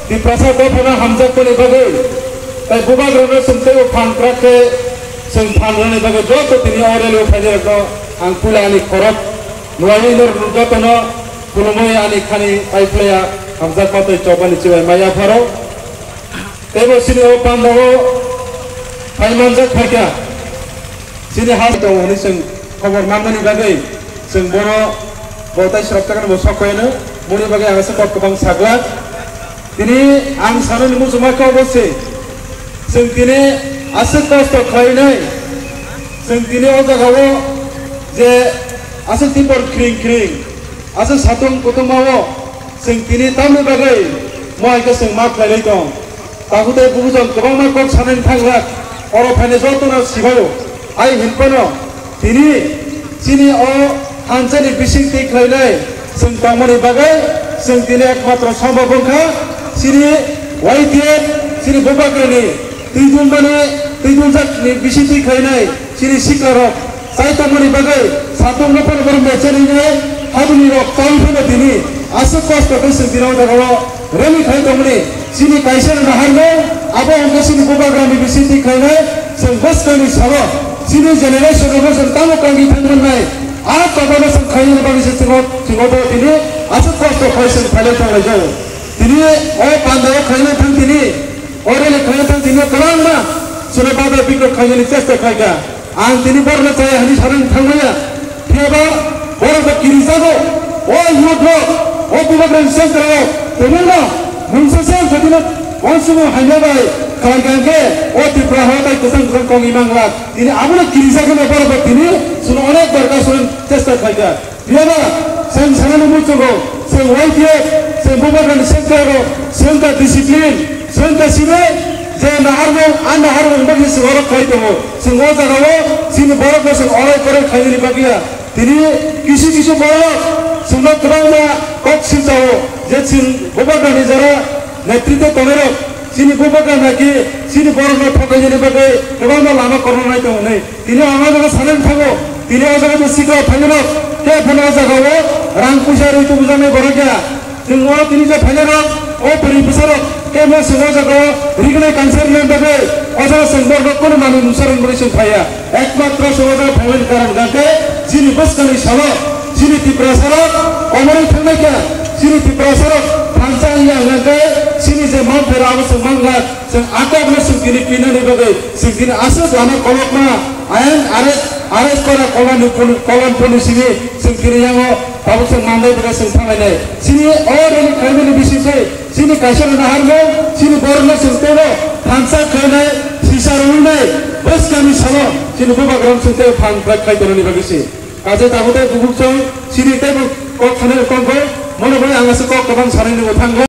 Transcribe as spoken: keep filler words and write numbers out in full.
Tiprasa dophano hamjakmani bagwi tei bubagrano chwng teibo phan kwrak khe chwng phan rwnani bagwi joto tini o rally o phainairokno ang puila ani khorok nuwaiwi norok jotono khulumwi ani khani paiphlaiya hamjakma tei chobani chibai maya pharo. Teibo chini o pandao phai manjak phaikha. Chini ha tongo hwnwi chwng khobor manmani bagwi chwng bono bo tai srok chakano bo sok khaino moni bagwi ang aswk kok kwbang saglak. Tini ang sanani muchungma khe obo se, chwng tini aswk kosto khlainai, chwng tini o jagao je aswk tipor khring khring, aswk satung kutung mao chwng tini tamni bagwi mo hai khe chwng ma khlailai tong. Tabuk tei bubujon kwbangma kok sanani thangwlak, oro phainai jotono sibaio. Ai hinphano tini chini o thansani bising twi khlainai chwng tongmani bagwi chwng tini ekmatro sombhob wngkha chini Y T F, chini bubagrani twi dunmani, twi dunjakni bising twi khlainai chini siklarok. Chai tongmani bagwi satung no phano borok mechanic nai habini rok tong phano tini aswk kosto khe chwng tini o jaga o rally khai tongmani chini kaisa no naharno abo hwnkhe chini bubagrani bising twi khlainai chwng bwskangni salo chini generation rokno chwng tamo kangwi thangmannai a kotorno chwng khainani bagwi se chwng o, chwng o bo tini aswk kosto khai chwng phailai tonglaijao. Tini o pandao khlaina thang tini o rally khlaina thang tini kwbangma chwngno bada bikrok khainani chesta khlaikha. Ang tini borokno chaya hwnwi sanani thangmaya. Phiyaba borok bo kirijago. O youth rok, o bubagrani centre rok, tebengno mungsa se jotino uansukmung hamya bai khlai kha hwnkhe o Tripura ha tai kwchang kwchang kongwi manglak. Tini abono kirijak hwnwi borok bo tini chwngno onek bar kasunani chesta khlaikha. Phiyaba chwng sanani muchungo, chwng Y T F, chwng bubagrani centre rok, chwng ta discipline, chwng ta simi je naharmung, a naharmung bagwi chwng oro khlai tongo. Chwng o jagao chini borokno chwng orai korai khlainani bagwi ya. Tini kisu kisu borok chwngno kwbangma kok silchao je chwng bubagrani jora netritwo tongnairok chini bubagra naki chini borokno thokainani bagwi kwbangma lama korna nai tongo hwnwi. Tini ang o jaga sanani thango, tini o jaga je sikla phainairok, tei phano o jagao rang puisa rwi tubujaknai borok ya. Chwng o tini je phainairok, o bwrwi bwsarok, tei mo chwng o jagao rignai cancer ni bagwi, o jaga chwng borokno kunu manwi mungsa rwna bagwi chwng phaiya. Ekmatro chwng o jaga phaimani karon hwnkhe chini bwskangni salo, chini Tiprasarok komorwi thangnaikha, chini Tiprasarok thansa wngya hwnkhe chini je manphairok abo chwng mangkha. Chwng a kokno chwng tini pinani bagwi chwng tini aswk lama kolokma ayang arrest, arrest kora kolon poli-, kolon poli simi chwng tini yango tabuk chwng mandai bagwi chwng thanglainai. Chini o rally khlaimani bisingtwi chini kaisa rwna harmung, chini borokno chwng teibo thansa khlainai, sisa rwinai, bwskangni salo chini bubagrano chwng teibo phan khlai khai tongnani bagwi se. Kaisa tabuk tei bubuksong chini teibo kok sanai tongkho, mono bai ang aswk kok kwbang sanai nungwi thango.